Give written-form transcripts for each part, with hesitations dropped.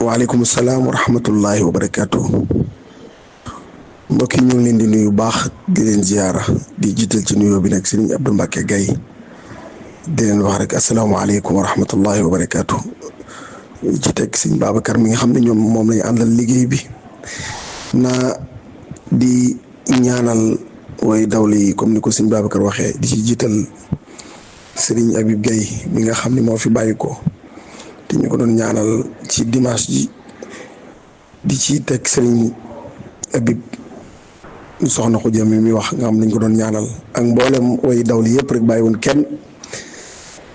waaleykum salaam wa rahmatullahi wa barakaatu. mbokk yi ñu ngi leen di nuyu baax di leen ziyaara di jiital ci nuyoo bi nag Serigne Abdou Mbacke Gaye di leen wax rek asalaamaaleykum wa rahmatullahi wa barakaatu. ci teg Serigne Babacar mi nga xam ne ñoom moom lañu àndal liggéey bi naa di ñaanal way dawli yi comme ni ko Serigne Babacar waxee di ci jiital Serigne Habib Gaye mi nga xam ne moo fi bàyyi ko te ñu ko doon ñaanal ci dimanche ji di ci teg Serigne Habib soxna Xuja mi wax nga xam nañ ko doon ñaanal ak mboolem way dawli yëpp rek bàyyi woon kenn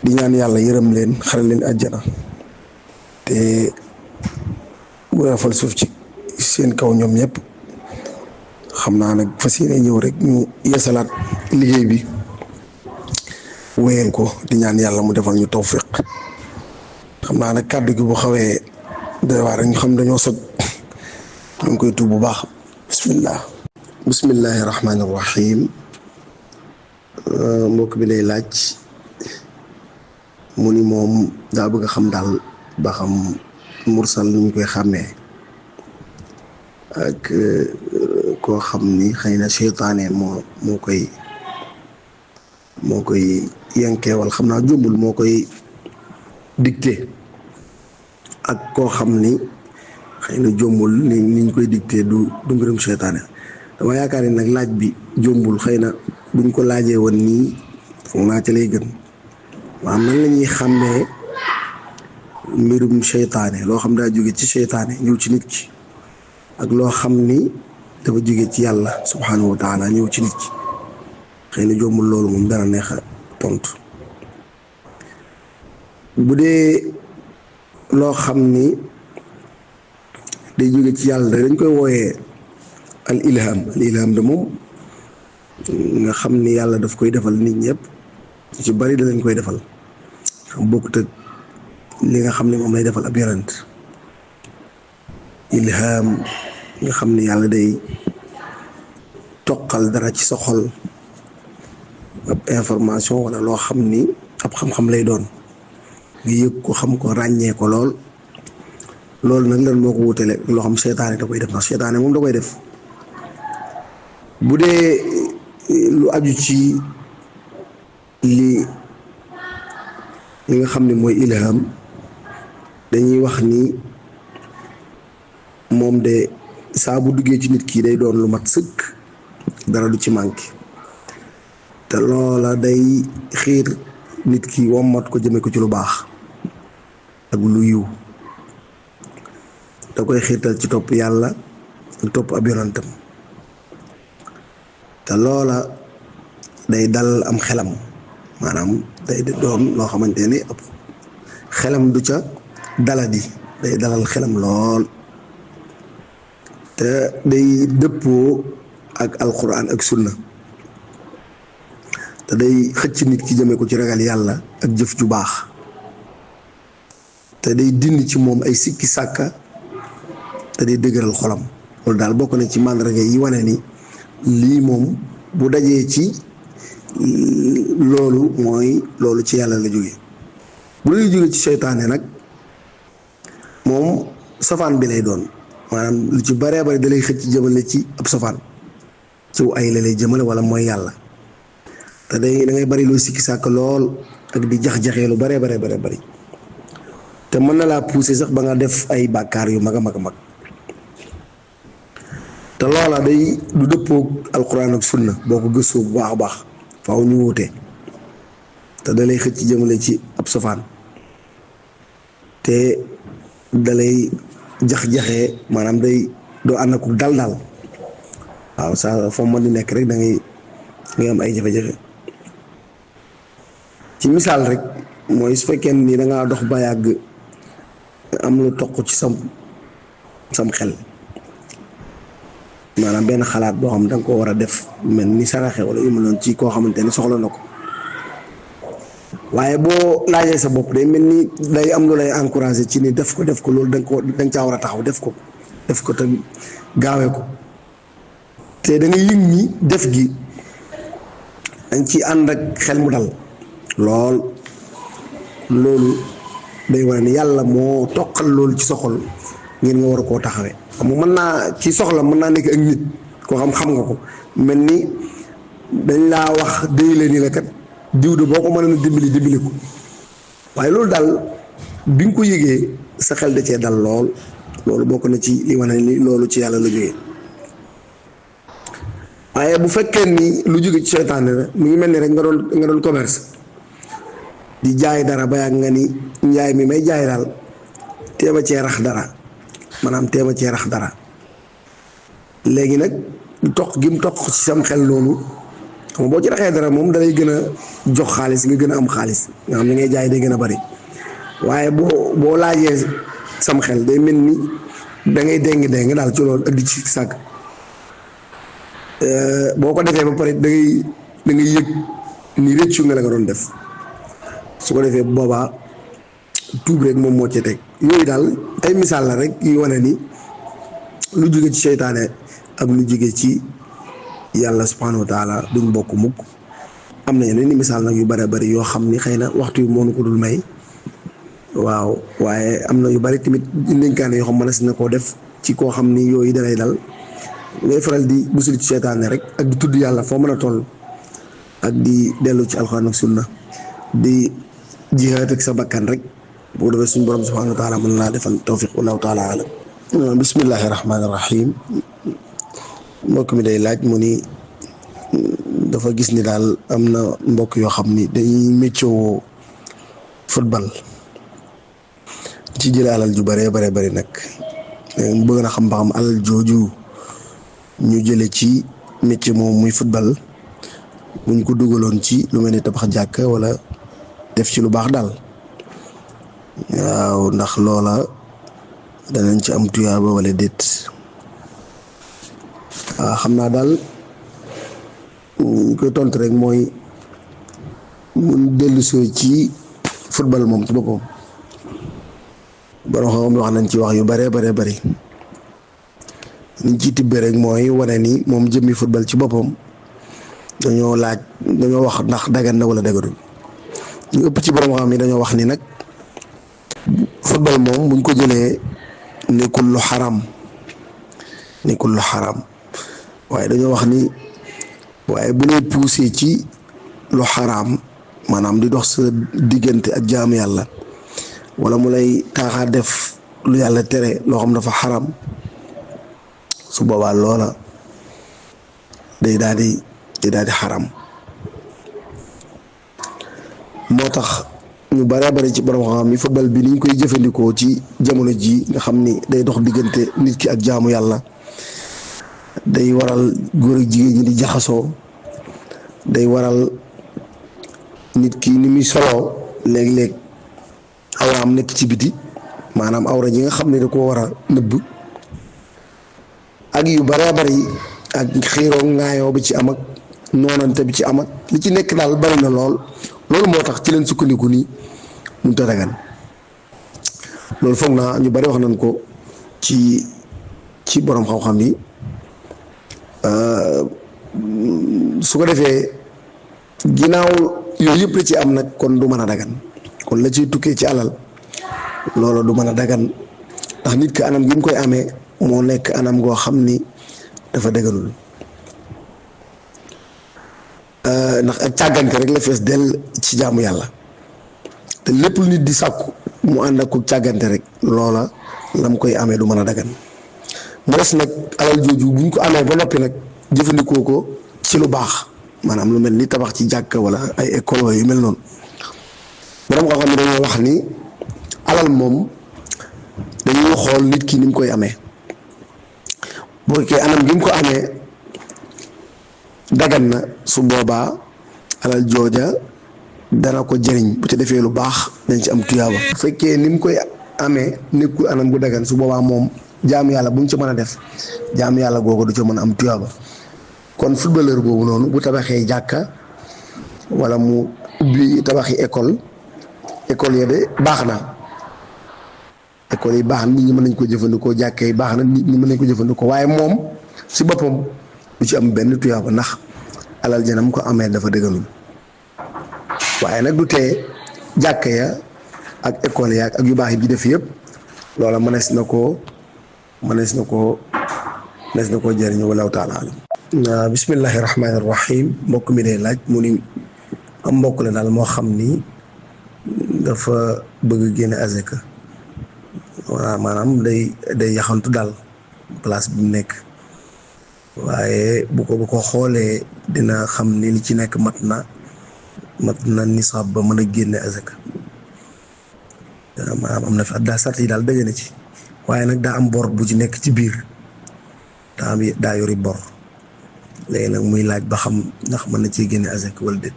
di ñaan yàlla yërëm leen xaral leen àjjana te bu rafal suuf ci seen kaw ñoom ñëpp. xam naa nag fas yéene ñëw rek ñu yeesalaat liggéey bi wéyal ko di ñaan yàlla mu defal ñu tawfiq. xam naa nag kàddu gi bu xawee doy waar rek ñu xam dañoo soj ñu ngi koy tuub bu baax. bismillahi rahmaani rahim. mbokk bi lay laaj mu ni moom daa bëgg a xam daal ba xam mursal lu ñu koy xàmmee ak koo xam ni xëy na seytaane moo koy yankeewal xam naa jumbul moo koy dicté ak koo xam ni xëy na jombul ni ñu koy dicté du mbirum seytaane. dama yaakaar ni nag laaj bi jombul xëy na buñ ko laajee woon nii foog naa ca lay gën maanaam nan la ñuy xàmmee mbirum seytaane loo xam daa jóge ci seytaane ñëw ci nit ki ak loo xam ni dafa jóge ci yàlla subhanahu wa taala ñëw ci nit ki xëy na jombul loolu moom dana neex a tontu. bu dee loo xam ni day jóge ci yàlla dañ koy wooyee al ilham de moom nga xam ni yàlla daf koy defal nit ñëpp ci bari da leen koy defal xam bokkut ak li nga xam ne moom lay defal ab yonent. ilham nga xam ni yàlla day toqal dara ci sa xol ab information wala loo xam ni ab xam-xam lay doon nga yëg ko xam ko ràññee ko loolu nag lan moo ko wutale loo xam seytaane da koy def ndax seytaane moom da koy def. bu dee lu aju ci li nga xam ne mooy ilham dañuy wax ni moom de saa bu duggee ci nit ki day doon lu mat sëkk dara du ci manqué te loola day xiir nit ki wommat ko jëme ko ci lu baax ak lu yiw da koy xiirtal ci topp yàlla ak topp ab yonantam te loola day dal am xelam maanaam day doon loo xamante ni ab xelam du ca daladi day dalal xelam lool te day dëppoo ak alquran ak sunna te day xëcc nit ki jëme ko ci ragal yàlla ak jëf ju baax te day dindi ci moom ay sikki sàkka te day dëgëral xolam. loolu daal bokk na ci màndarga yi wane ni lii moom bu dajee ci loolu ci yàlla la jóge. bu lay jóge ci seytaane nag moom safaan bi lay doon maanaam lu ci baree bari da lay xëcc jëmale ci ab safaan ciw ay la lay jëmale wala mooy yàlla te da ngay bari loo sikki sàkk lool ak di jax-jaxee lu baree bari te mën na laa pousser sax ba nga def ay bàkkaar yu mag a mag te loola day du dëppoo alquran ak sunna boo ko gëstoo bu baax a baax faaw ñu wuute te da lay xëcc jëmale ci ab safaan te da lay jax-jaxee maanaam day doo ànd ak dal waaw saa foo mën di nekk rek da ngay am ay jafe-jafe. ci misaal rek mooy su fekkee ni da ngaa dox ba yàgg am lu toq ci sam xel maanaam benn xalaat boo xam da nga ko war a def mel ni saraxe wala yu mel noonu ci koo xamante ni soxla na ko waaye boo laajee sa bopp day mel ni day am lu lay encouragé ci ni def ko loolu da nga caa war a taxaw def ko te gaawee ko te da nga yëg ni def gi dañ ci ànd ak xel mu dal lool loolu day wane ni yàlla moo toqal loolu ci sa xol ngeen nga war a koo taxawee. xam nga mën naa ci soxla mën naa nekk ak nit koo xam nga ko mel ni dañ laa wax déy la ni la kat diw de boo ko mën a dimbali ko waaye loolu daal bi nga ko yëgee sa xel da cee dal loolu bokk na ci li wane ni loolu ci yàlla la jógee. waaye bu fekkee ni lu jóge ci seytaane la mu ngi mel ni rek nga doon commerce di jaay dara ba yàgg nga ni njaay mi may jaay daal teema cee rax dara maanaam teema cee rax dara léegi nag toq gi mu toq ci sam xel loolu xam nga boo ci raxee dara moom dalay gën a jox xaalis nga gën a am xaalis nga xam ne ngay jaay day gën a bari waaye boo laajee sam xel day mel ni da ngay déng daal ci loolu ak di ci sàgg boo ko defee ba pare da ngay yëg ni rëccu nga la nga doon def su ko defee boobaa tuub rek moom moo ci teg yooyu daal ay misaal la rek yu wane ni lu jóge ci seytaane ak lu jóge ci yàlla subhanahu wa taala duñ bokk mukk. am na yeneen i misaal nag yu bari bari yoo xam ni xëy na waxtu wi moo nu ko dul may waaw waaye am na yu bari tamit ndénkaane yoo xam mënees na koo def ci koo xam ni yooyu dalay dal ngay faral di musul ci seytaane rek ak di tudd yàlla foo mën a toll ak di dellu ci alxuraan ak sunna di jihaat ak sa bakkan rek boo defee suñu borom subhanahu wa taala mën laa defal tawfiq wallahu taala alam. bismillahi rahmaani rahim. mbokk mi day laaj mu ni dafa gis ni daal am na mbokk yoo xam ni dañuy méccoo football ci jële alal ju bare bari nag mu bëgg na xam ba xam alal jooju ñu jële ci métier moom muy football buñ ko dugaloon ci lu mel ni tabax jàkk wala def ci lu baax daal waaw ndax loola danañ ci am tuyaaba wala déet. waaw xam naa daal ñu koy tontu rek mooy mun dellusoo ci football moom ci boppam borom xam wax nañ ci wax yu bare bari liñ ciy tibbee rek mooy wane ni moom jëmmi football ci boppam dañoo wax ndax dagan na wala daganul ñu ëpp ci borom xam ni dañoo wax ni nag football moom buñ ko jëlee nekkul lu xaram waaye dañoo wax ni waaye bu lay poussé ci lu xaraam maanaam di dox sa diggante ak jaamu yàlla wala mu lay taaxaa def lu yàlla tere loo xam dafa xaram su boobaa loola day daal di xaram. moo tax ñu bari ci borom xam ni football bi niñ koy jëfandikoo ci jamono ji nga xam ni day dox diggante nit ki ak jaamu yàlla day waral góor ak jigéen ñi di jaxasoo day waral nit ki ni muy soloo léeg-léeg awraam nekk ci biti maanaam awra ji nga xam ne da ko war a nëbb ak yu bari ak xiiroo ŋaayoo bi ci am ak noonante bi ci am ak li ci nekk daal bari na loolu moo tax ci leen sukkandiku nii mënut a dagan loolu foog naa ñu bari wax nañ ko ci borom xam-xam yi su ko defee ginnaaw yooyu yëpp la ci am nag kon du mën a dagan kon la ciy tukkee ci alal loolu du mën a dagan ndax nit ki anam gi mu koy amee moo nekk anam goo xam ni dafa daganul ndax ak càggante rek la fees dell ci jaamu yàlla te lépp lu nit di sàkku mu ànd ak ku càggante rek loola la mu koy amee du mën a dagan mu des nag alal jooju buñ ko amee ba noppi nag jëfandikoo ko ci lu baax maanaam lu mel ni tabax ci jàkk wala ay école yu mel noonu borom nga xam ne dañoo wax ni alal moom dañuy xool nit ki ni mu koy amee boo fekkee anam gi mu ko amee dagan na su boobaa alal jooja dana ko jëriñ bu ci defee lu baax dañ ci am tuyaaba. bu fekkee ni mu koy amee nekkul anam gu dagan su boobaa moom jaamu yàlla bu mu ci mën a def jaamu yàlla googu du ci mën a am tuyaaba. kon footballeur boobu noonu bu tabaxee jàkka wala mu ubbi tabaxi école ya de baax na école yi baax na nit ñi mën nañ ko jëfandikoo jàkka yi baax na nit ñi mën nañ ko jëfandikoo waaye moom si boppam du ci am benn tuyaaba ndax alal janam ko amee dafa dëgganul waaye nag du tee jàkka ya ak école yaak ak yu baax yi di def yëpp loola mënees na koo jëriñu wallahu taala alam. bismillahi rahmaani rahim mbokk mi day laaj mu ni am mbokk la daal moo xam ni dafa bëgg génne azaka waaw maanaam day yaxantu daal place bi mu nekk waaye bu ko xoolee dina xam ni li ci nekk mat na nisaab ba mën a génne azaka maanaam am na fi daa sart yi daal daje na ci waaye nag daa am bor bu ci nekk ci biir daa yori bor léegi nag muy laaj ba xam ndax mën na cee génne azaka wala déet.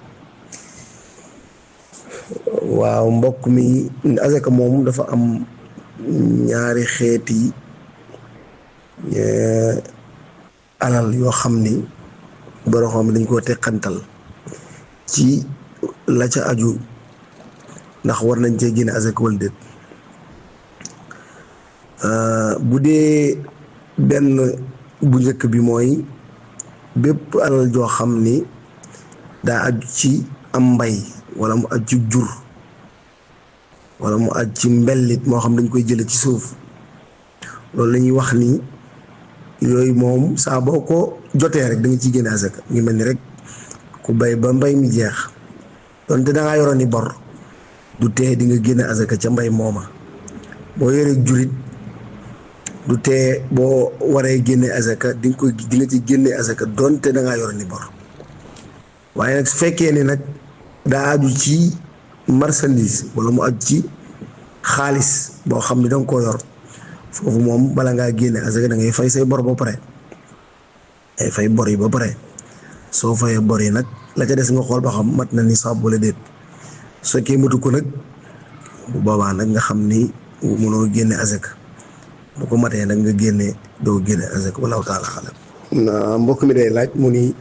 waaw mbokk mi azaka moom dafa am ñaari xeeti alal yoo xam ni borom xam dañ koo teqantal ci la ca aju ndax war nañ cee génne azaka wala déet. bu dee benn bu njëkk bi mooy bépp alal joo xam ni daa aju ci am mbay wala mu aju ci jur wala mu aju ci mbellit moo xam dañ koy jële ci suuf loolu la ñuy wax ni yooyu moom saa boo ko jotee rek da nga ciy génne azaka ngi mel ni rek ku bay ba mbay mi jeex donte da ngaa yoroon ni bor du tee di nga génne azaka ca mbay mooma boo yoree jurit du tee boo waree génne azaka di nga ci génne azaka donte da ngaa yoroon ni bor waaye nag su fekkee ne nag daa aju ci marchandise wala mu aju ci xaalis boo xam ne danga koo yor foofu moom bala ngaa génne azaka da ngay fay say bor ba pare ay fay bor yi ba pare soo fayee bor yi nag la ca des nga xool ba xam mat na nisaab wala déet su fekkee matu ko nag bu boobaa nag nga xam ni mënoo génne azaka bu ko matee nag nga génne doo génne azaka wallahu taala alam. mbokk mi day laaj mu ni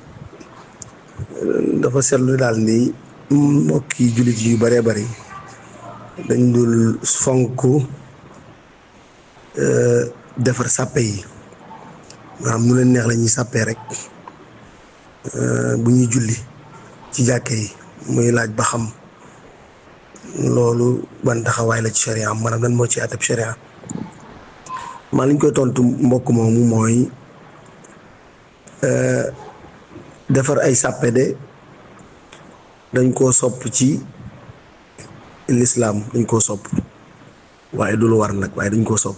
dafa seetlu daal ni mbokki jullit yu bëree bëri dañ dul fonk defar sàppe yi maanaam nu leen neex la ñuy sàppee rek bu ñuy julli ci jàkke yi muy laaj ba xam loolu ban taxawaay la ci sharia maanaam lan moo ci àttab sharia maa liñ koy tontu mbokk moomu mooy defar ay sàppe de dañ koo sopp ci lislaam dañ koo sopp waaye du lu war nag waaye dañ koo sopp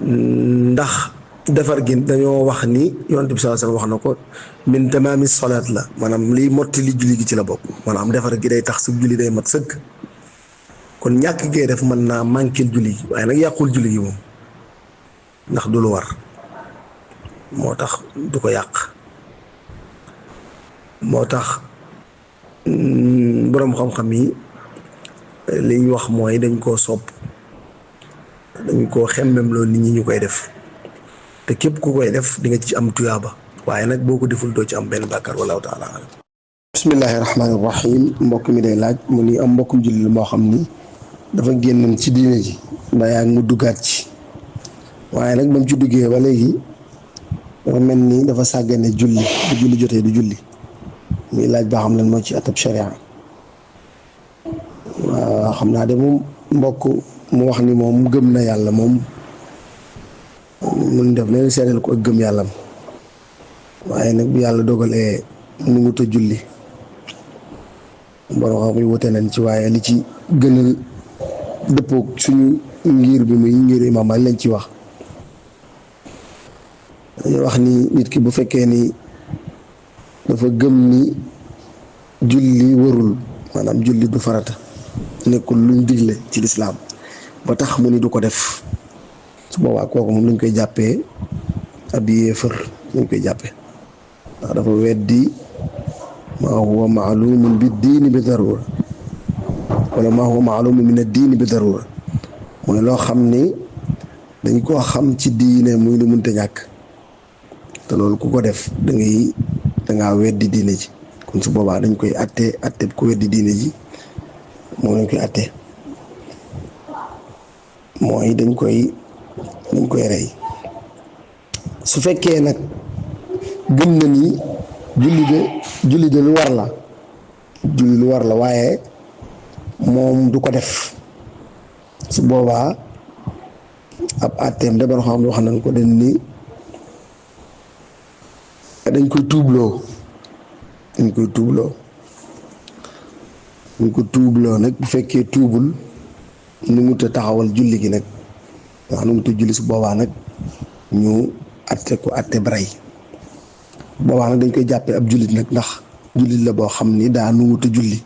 ndax defar gi dañoo wax ni yonent bi sallallahu alayhi wasallam wax na ko min tamaami salaat la maanaam liy motti li julli gi ci la bokk maanaam defar gi day tax sa julli day mat sëkk kon ñàkk gee def mën naa manqué julli gi waaye nag yàqul julli gi moom ndax du lu war moo tax du ko yàq moo tax boroom xam-xam yi li ñu wax mooy dañ koo sopp dañ koo xemmem loolu nit ñi ñu koy def te képp ku koy def di nga ci am tuyaaba waaye nag boo ko deful doo ci am benn bàkkaar wallahu taala alam. bismillahi rahmaani rahim mbokk mi day laaj mu ni am mbokkum jullit moo xam ni dafa génnoon ci diine ji ba yaa mu duggaat ci waaye nag ba mu ci duggee ba léegi dafa mel ni dafa sàggane julli bu julli jotee du julli muy laaj baa xam lan moo ci atab sharia waaw xam naa de moom mbokk mu wax ni moom gëm na yàlla moom mun def leen seedeel ko ak gëm yàllam waaye nag bu yàlla dogalee mu ngut a julli borom xam yi wute nañ ci waaye li ci gënal dëppoog suñu ngir bi muy ngir imam Maalik lañ ci wax dañuy wax ni nit ki bu fekkee ni dafa gëm ni julli warul maanaam julli du farata nekkul luñ digle ci lislaam ba tax mu ni du ko def su boobaa kooku moom lañ koy jàppee ab yéefar lañ koy jàppee ndax dafa weddi maa huwa maalumun bi diini bi darura wala maa huwa maalumun min ad-diini bi darura mooy loo xam ni dañ koo xam ci diine muy lu mënta ñàkk te loolu ku ko def dangaa weddi diine ji kon su boobaa dañ koy atte ku weddi diine ji moom lañ koy atte mooy dañ koy rey su fekkee nag gëm na ni julli de lu war la waaye moom du ko def su boobaa ab àtteem da ba xam ne wax nañ ko dañ ni dañ koy tuubloo dañ ko tuubloo nag bu fekkee tuubul nu mu ta taxawal julli gi nag wax nu mu ta julli su boobaa nag ñu atte ko atte baray boobaa nag dañ koy jàppee ab jullit nag ndax jullit la boo xam ni daa nu mu ta julli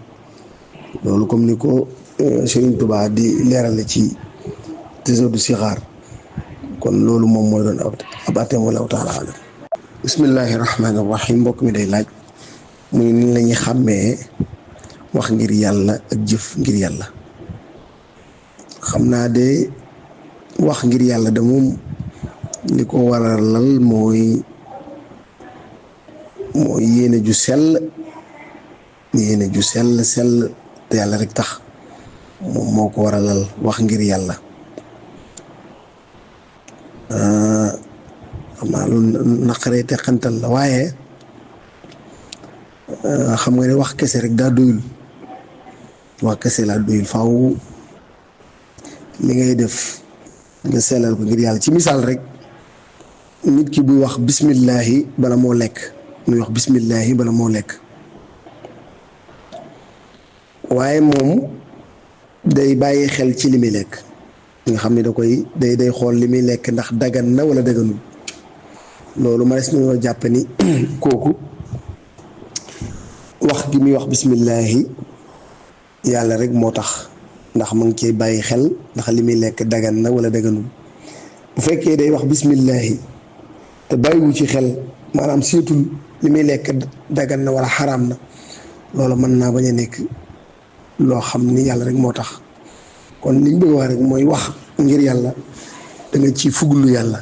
loolu comme ni ko Sëriñ Tuubaa di leerale ci Tazawudu Sixaar kon loolu moom mooy doon ab atteem wallahu taala alam. bismillahi rahmaani rahim. mbokk mi day laaj muy ni la ñuy xàmmee wax ngir yàlla ak jëf ngir yàlla. xam naa de wax ngir yàlla de moom li ko waralal mooy yéene ju sell sell te yàlla rek tax moom moo ko waralal wax ngir yàlla. xam naa lu naqaree teqantal la waaye xam nga ne wax kese rek daa doyul wax kese laa doyul faaw li ngay def nga sellal ko ngir yàlla. ci misaal rek nit ki buy wax bismillahi bala moo lekk muy wax bismillahi bala moo lekk waaye moom day bàyyi xel ci li muy lekk nga xam ne da koy day xool li muy lekk ndax dagan na wala daganul. loolu ma des nañoo jàpp ni kooku wax gi muy wax bismillahi yàlla rek moo tax ndax mu ngi cee bàyyi xel ndax li muy lekk dagan na wala daganul. bu fekkee day wax bismillahi te bàyyiwu ci xel maanaam seetul li muy lekk dagan na wala xaraam na loolu mën naa bañ a nekk loo xam ni yàlla rek moo tax. kon liñ bëgg wax rek mooy wax ngir yàlla da nga ci fuglu yàlla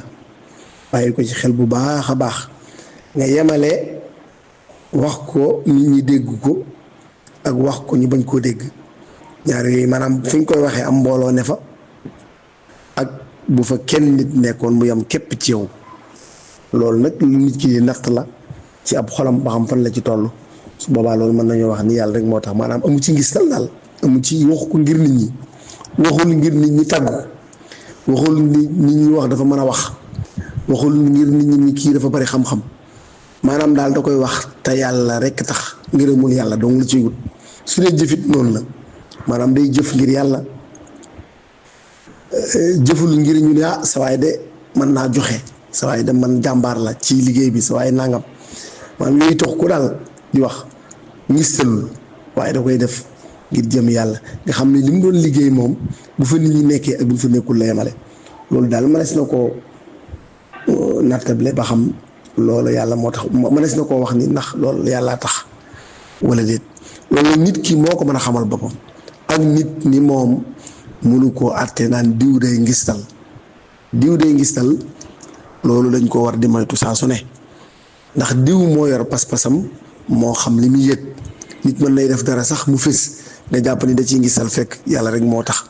bàyyi ko ci xel bu baax a baax nga yemale wax ko nit ñi dégg ko ak wax ko ñu bañ koo dégg ñaar yooyu maanaam fi ñu koy waxee am mbooloo ne fa ak bu fa kenn nit nekkoon mu yam képp ci yow. loolu nag lu nit ki natt la ci ab xolam ba xam fan la ci toll su boobaa loolu mën nañoo wax ni yàlla rek moo tax maanaam amu ci ngistal daal amu ci waxu ko ngir nit ñi waxul ngir nit ñi tàggu waxul nit ñi wax dafa mën a wax waxul ngir nit ñi kii dafa bari xam-xam maanaam daal da koy wax te yàlla rek tax ngërëmul yàlla dong la ciy wut. su dee jëfit noonu la maanaam day jëf ngir yàlla jëful ngir ñu ne sa waay de mën naa joxe sa waay de man jàmbaar la ci liggéey bi sa waay nangam maanaam yooyu tax ko daal di wax ngistalul waaye da koy def ngir jëm yàlla nga xam ne li mu doon liggéey moom bu fa nit ñi nekkee ak bu fa nekkul la yemale. loolu daal mënees na koo nattable ba xam loolu yàlla moo tax mënees na koo wax ni ndax loolu yàllaa tax wala déet. loolu nit ki moo ko mën a xamal boppam ak nit ni moom mënu koo àtte naan diw day ngistal loolu dañ ko war di moytu saa su ne ndax diw moo yor pas-pasam moo xam li muy yëg. nit mën nay def dara sax mu fës nga jàpp ni da ciy ngisal fekk yàlla rek moo tax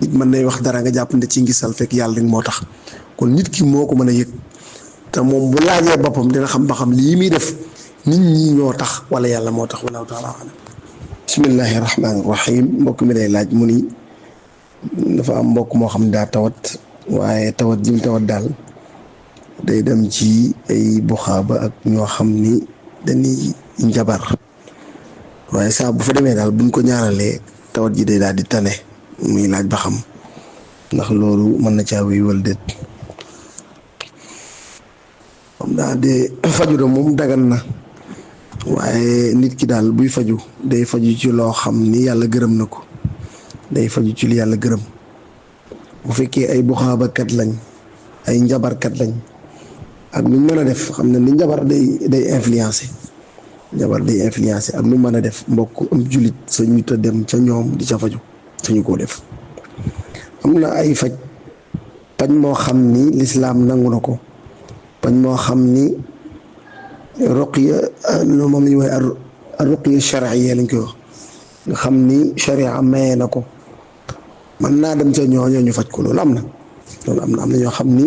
nit mën nay wax dara nga jàpp ni da ciy ngisal fekk yàlla rek moo tax kon nit ki moo ko mën a yëg te moom bu laajee boppam dina xam ba xam lii muy def nit ñi ñoo tax wala yàlla moo tax wallahu taala alam. bismillahi rahmaani rahim. mbokk mi day laaj mu ni dafa am mbokk moo xam ne daa tawat waaye tawat ji mu tawat daal day dem ci ay buxaaba ak ñoo xam ni dañuy njabar waaye saa bu fa demee daal buñ ko ñaanalee tawat ji day daal di tane muy laaj ba xam ndax loolu mën na caa wéy wala déet. xam naa de faju de moom dagan na waaye nit ki daal buy faju day faju ci loo xam ni yàlla gërëm na ko day faju ci li yàlla gërëm. bu fekkee ay buxaabakat lañ ay njabarkat lañ ak nu mën a def xam ne ni njabar day influencer ak nu mën a def mbokk am jullit sañu ta dem ca ñoom di ca faju sañu koo def. am na ay paj moo xam ni lislaam nangu na ko paj moo xam ni ruqya moom la ñuy woowee ruqya shar'iyya lañ koy wax nga xam ni sharia maye na ko man naa dem ca ñooñu ñu faj ko loolu am na ñoo xam ni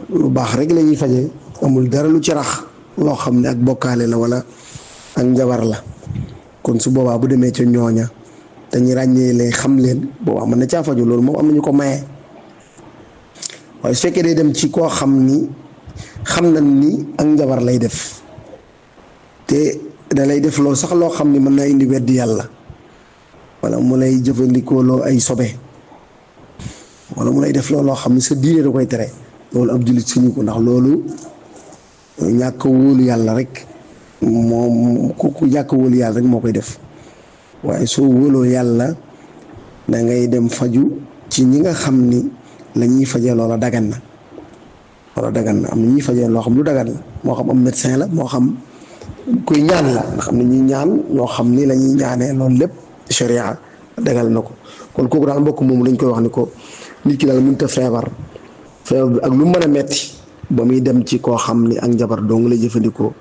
lu baax rek la ñuy faje amul dara lu ci rax loo xam ne ak bokkaale la wala ak njabar la kon su boobaa bu demee ca ñooña dañuy ràññee leen xam leen boobaa mën na caa faju loolu moom am nañu ko maye waaye su fekkee day dem ci koo xam ni xam nañ ni ak njabar lay def te da lay def loolu sax loo xam ni mën naa indi weddi yàlla wala mu lay jëfandikoo loo ay sobe wala mu lay def loolu loo xam ni sa diine da koy tere loolu ab jullit suñu ko ndax loolu ñàkk wóolu yàlla rek moom ku ñàkk wóolu yàlla rek moo koy def waaye soo wóoloo yàlla da ngay dem faju ci ñi nga xam ni la ñuy fajee loola dagan na am na ñuy fajee loo xam lu dagan la moo xam am médecin la moo xam kuy ñaan la nga xam ne ñuy ñaan ñoo xam ni la ñuy ñaanee loolu lépp sharia dagal na ko kon kooku daal mbokk moomu dañ koy wax ni ko nit ki daal mënut a feebar bi ak lu mën a metti ba muy dem ci koo xam ni ak njabar dong lay jëfandikoo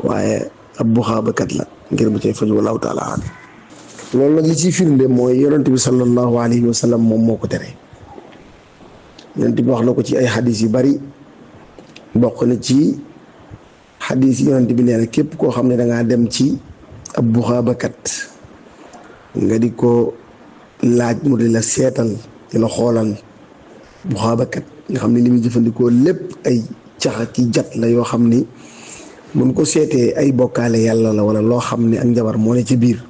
waaye ab buxaabakat la ngir bu cay faju wallahu taala alam loolu nag li ciy firnde mooy yonent bi sallallahu alayhi wa sallam moom moo ko tere yonent bi wax na ko ci ay xadis yu bari bokk na ci xadis yonent bi nee na képp koo xam ne dangaa dem ci ab buxaabakat nga di ko laaj mu di la seetal di la xoolal buxaabakat nga xam ne li muy jëfandikoo lépp ay caxa ki jat la yoo xam ni buñ ko seetee ay bokkaale yàlla la wala loo xam ne ak njabar moo ne ci biir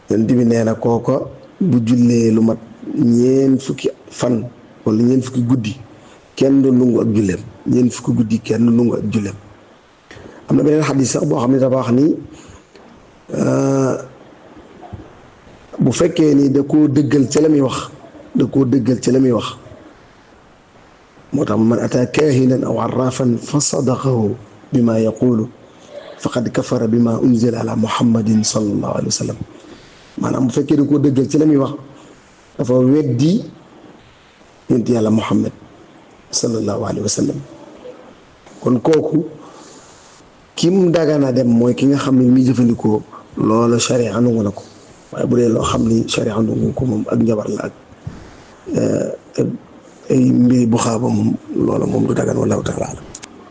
yonent bi nee na kooko bu jullee lu mat ñeent fukki fan wala ñeent fukki guddi kenn du nungu ak julleem ñeent fukki guddi kenn du nungu ak julleem am na beneen xadis sax boo xam ne dafa wax ni bu fekkee ni da koo dëggal ca la muy wax moo tax man ataa kaahinan aw arrafan fa sadaqahu bima yaqulu faqad kafara bima unzila ala muhammadin sallallahu alayhi wa sallam maanaam bu fekkee da koo dëggal ci la muy wax dafa weddi yonent yàlla muhammad sallallahu alayhi wa sallam kon kooku kim dagana dem mooy ki nga xam ne muy jëfandikoo loola sharia nangu na ko waaye bu dee loo xam ni sharia nangu ko moom ak njabar la ak ay mbiri bu xaaba moom loola moom du dagan wallahu taala alam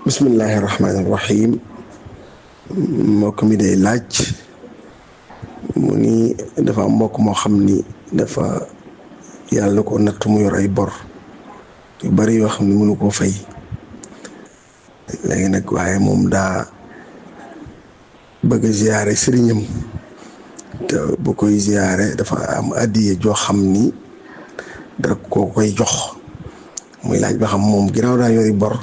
bismillahi rahmaani rahim mbokk mi day laaj mu ni dafa am mbokk moo xam ni dafa yàlla ko natt mu yor ay bor yu bari yoo xam ne mënu koo fay léegi nag waaye moom daa bëgg a ziyaare sëriñam te bu koy ziyaare dafa am addiye joo xam ni da koo koy jox muy laaj ba xam moom ginnaaw daa yori bor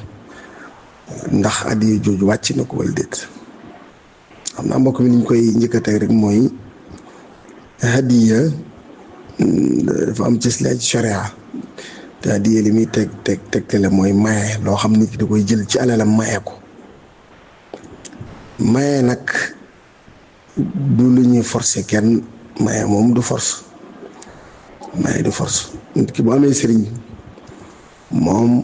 ndax addiye jooju wàcc na ko wala déet xam naa mbokk mi ni ñu koy njëkk a teg rek mooy hadiya dafa am cëslaay ci sharia te hadiya li muy tegtale mooy maye loo xam nit ki da koy jël ci alalam maye ko maye nag du lu ñuy forcer kenn maye moom du force nit ki bu amee sëriñ moom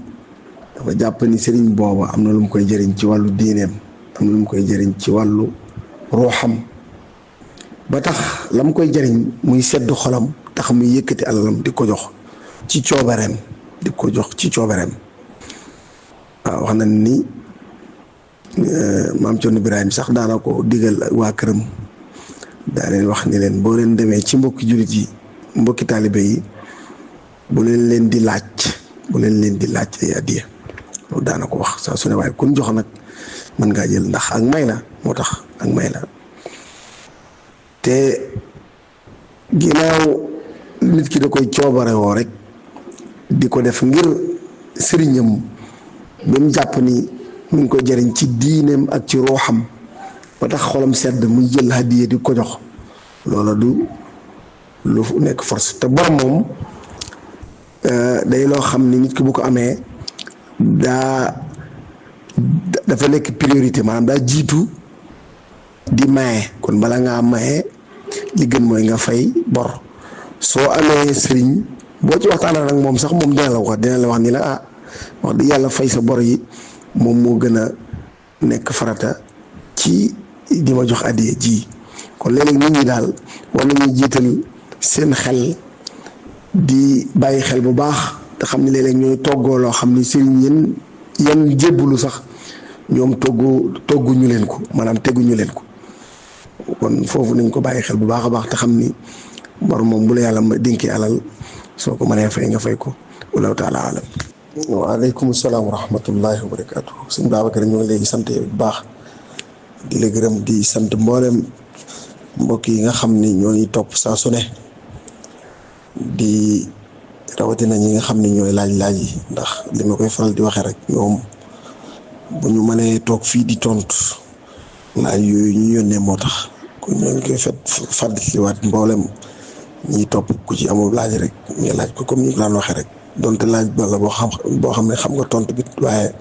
dafa jàpp ni sëriñ boobu am na lu mu koy jëriñ ci wàllu diineem am na lu mu koy jëriñ ci wàllu ruuxam ba tax la mu koy jëriñ muy sedd xolam tax muy yëkkati alalam di ko jox ci coobareem waaw wax na ni maam Cerno Ibrahim sax daana ko digal waa këram daa leen wax ni leen boo leen demee ci mbokki jullit yi mbokki taalibe yi bu leen di laaj ay addiya loolu daana ko wax saa su ne waaye kun jox nag mën ngaa jël ndax ak may la moo tax ak may la te ginnaaw nit ki da koy coobare woo rek di ko def ngir sëriñam ba mu jàpp ni mu ngi ko jëriñ ci diineem ak ci ruuxam ba tax xolam sedd muy jël hadiya di ko jox loola du lu nekk force te bor moom day loo xam ni nit ki bu ko amee dafa nekk priorité maanaam daa jiitu di maye kon bala ngaa maye li gën mooy nga fay bor soo amee sëriñ boo ci waxtaanee nag moom sax moom dina la wax ni la wax di yàlla fay sa bor yi moom moo gën a nekk farata ci di ma jox addiya ji kon léeg-léeg nit ñi daal war nañu jiital seen xel di bàyyi xel bu baax te xam ne léeg-léeg ñooy toggoo loo xam ni sëriñ yan jébbalu sax ñoom togguñu leen ko maanaam teguñu leen ko kon foofu nañ ko bàyyi xel bu baax a baax te xam ni bor moom bu la yàlla dénkee alal soo ko mënee fay nga fay ko wallahu taala alam. waaleykum salaam wa rahmatullahi wa barakaatu. sëñ Babacar ñu ngi léegi sant yow bu baax di la gërëm di sant mboolem mbokk yi nga xam ni ñooy topp saa su ne di rawatina ñi nga xam ni ñooy laaj yi ndax li ma koy faral di waxee rek ñoom bu ñu mënee toog fii di tontu laaj yooyu ñu yónnee moo tax kon ñoo ngi koy fàttaliwaat mboolem ñiy topp ku ci amul laaj rek nga laaj ko comme ni ko daan waxee rek donte laaj ba la boo xam ne xam nga tontu bi waaye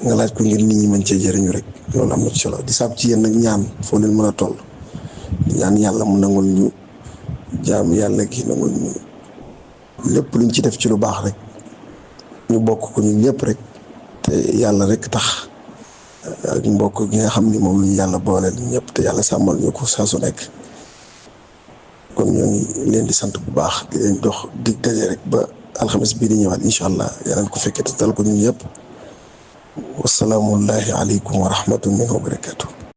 nga laaj ko ngir nit ñi mën cee jëriñu rek loolu am na ci solo di sàpp ci yéen nag ñaan foo leen mën a toll ñaan yàlla mu nangul ñu jaamu yàlla gi nangul ñu lépp luñ ci def ci lu baax rek ñu bokk ko ñun ñëpp rek te yàlla rek tax ak mbokk gi nga xam ni moom lañu yàlla booleel ñëpp te yàlla sàmmal ñu ko saa su nekk kon ñoo ngi leen di sant bu baax di leen dox dig daje rek ba alxames bii di ñëwaat incha allah yàlla ko fekkee te tal ko ñun ñëpp wasalaamullahi aleykum wa rahmatullahi wa barakatuh.